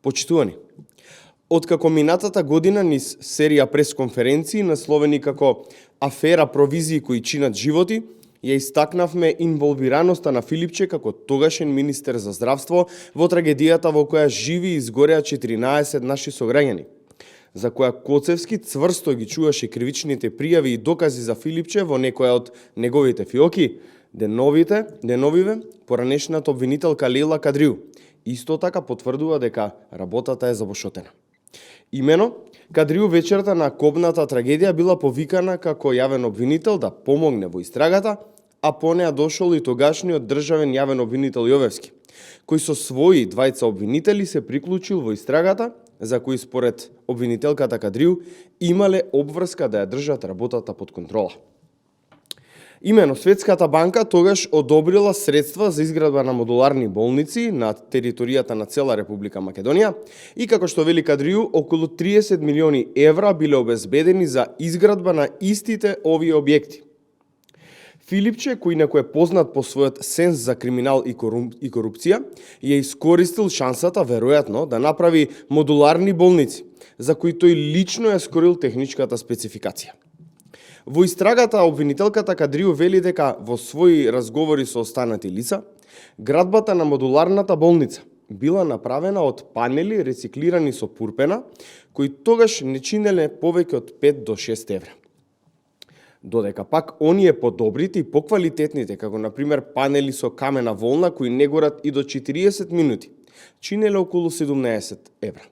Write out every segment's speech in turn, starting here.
Почитувани, откако минатата година низ серија пресконференции насловени како афера провизии кои чинат животи, ја истакнавме инволвираноста на Филипче како тогашен министер за здравство во трагедијата во која живи и изгореа 14 наши сограѓани, за која Коцевски цврсто ги чуваше кривичните пријави и докази за Филипче во некоја од неговите фиоки, деновиве поранешната обвинителка Лела Кадриу исто така потврдува дека работата е забошотена. Имено, Кадриу вечерта на кобната трагедија била повикана како јавен обвинител да помогне во истрагата, а по неа дошол и тогашниот државен јавен обвинител Јовевски, кој со своји двајца обвинители се приклучил во истрагата, за кои според обвинителката Кадриу имале обврска да ја држат работата под контрола. Имено, Светската банка тогаш одобрила средства за изградба на модуларни болници на територијата на цела Република Македонија и, како што вели Кадриу, околу 30 милиони евра биле обезбедени за изградба на истите овие објекти. Филипче, кој некој е познат по својот сенс за криминал и корупција, ја искористил шансата, веројатно, да направи модуларни болници, за кои тој лично ја скорил техничката спецификација. Во истрагата обвинителката Кадриу вели дека во своји разговори со останати лица, градбата на модуларната болница била направена од панели рециклирани со пурпена, кои тогаш не чинеле повеќе од 5 до 6 евра. Додека пак оние подобрите и поквалитетните, како например панели со камена волна кои не горат и до 40 минути, чинеле околу 17 евра.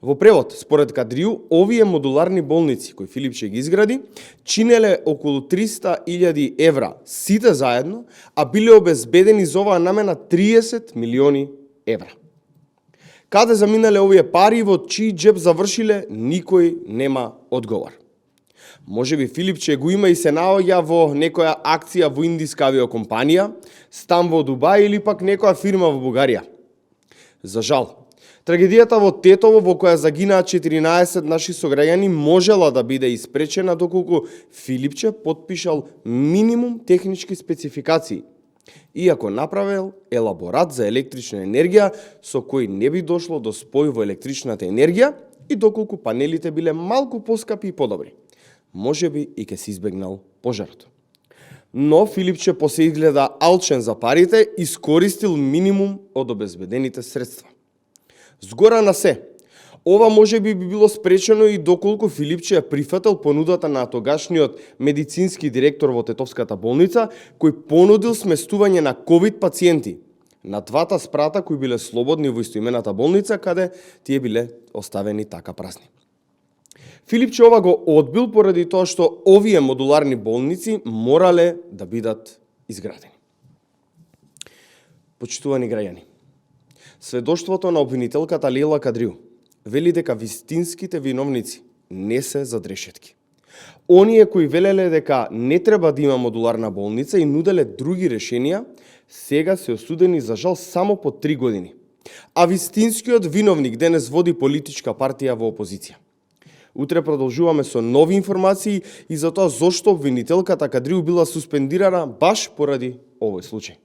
Во превод, според Кадриу, овие модуларни болници кои Филипче ги изгради, чинеле околу 300.000 евра сите заедно, а биле обезбедени за оваа намена 30 милиони евра. Каде заминале овие пари и во чиј џеб завршиле, никој нема одговор. Може би Филипче го има и се наоѓа во некоја акција во индиска авиокомпанија, стан во Дубај или пак некоја фирма во Бугарија. За жал, трагедијата во Тетово, во која загинаа 14 наши сограѓани, можела да биде испречена доколку Филипче потпишал минимум технички спецификации, иако направил елаборат за електрична енергија со кој не би дошло до спој во електричната енергија и доколку панелите биле малку поскапи и подобри. Може би и ке се избегнал пожарот. Но Филипче се изгледа алчен за парите, искористил минимум од обезбедените средства. Згора на се, ова може би било спречено и доколку Филипче ја прифатил понудата на тогашниот медицински директор во Тетовската болница, кој понудил сместување на ковид пациенти на двата спрата кои биле слободни во истоимената болница, каде тие биле оставени така празни. Филипче ова го одбил поради тоа што овие модуларни болници морале да бидат изградени. Почитувани граѓани, сведоштвото на обвинителката Лела Кадриу вели дека вистинските виновници не се зад решетки. Оние кои велеле дека не треба да има модуларна болница и нуделе други решенија, сега се осудени за жал само по 3 години. А вистинскиот виновник денес води политичка партија во опозиција. Утре продолжуваме со нови информации и за тоа зошто обвинителката Кадриу била суспендирана баш поради овој случај.